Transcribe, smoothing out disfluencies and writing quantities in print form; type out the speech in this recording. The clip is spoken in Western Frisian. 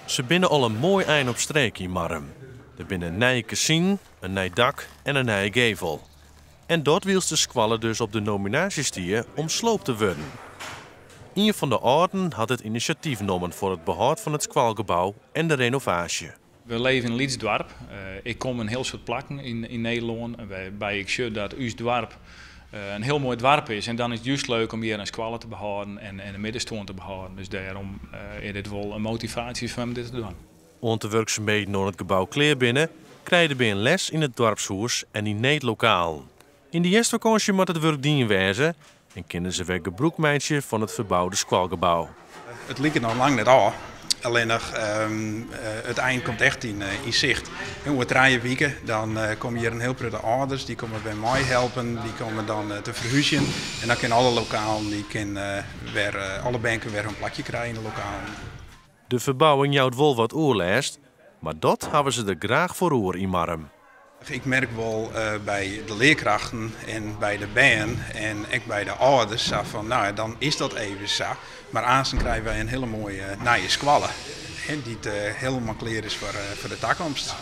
Se binne al in moai ein op streek yn Marrum. Der binne nije kezinen, in nij dak en in nije gevel. En dat wylst de skoalle dus op de nominaasje stie om sloopt te wurden. Ien fan de âlden hat it inisjatyf nommen foar it behâld fan it skoalgebou en de renovaasje. We leve yn in lyts doarp. Ik kom in hiel soad plakken yn Nederlân wêrby ik sjoch dat ús doarp in hiel moai doarp is. En dan is it just leuk om hjir in skoalle te behâlden en de middenstân te behâlden. Dus dêrom is dit wol in motivaasje foar om dit te dwaan. Oant de wurksumheden oan it gebou klear binne, krije de bern les yn it doarpshûs en yn needlokalen. Yn de hjerstfakânsje moat it wurk dien wêze en kinne se wer gebrûk meitsje fan it ferboude skoalgebou. It liket noch lang net ôf, allinnich it ein komt echt yn sicht. Oer 3 wiken dan komme hjir in hiel protte âlders, dy komme wer meihelpen, dy komme dan te ferhúzjen. En dan kinne alle lokalen, dy kinne wer, alle bern kinne wer in plakje krije yn de lokalen. De ferbouwing jout wol wat oerlêst, mar dat hawwe se der graach foar oer yn Marrum. Ik merk wol by de learkrachten en by de bern en ek by de âlders sa fan, nou, dan is dat even sa. Mar aansten krije wy in hiele moaie nije skoalle, hè, dy't helemaal klear is foar de takomst.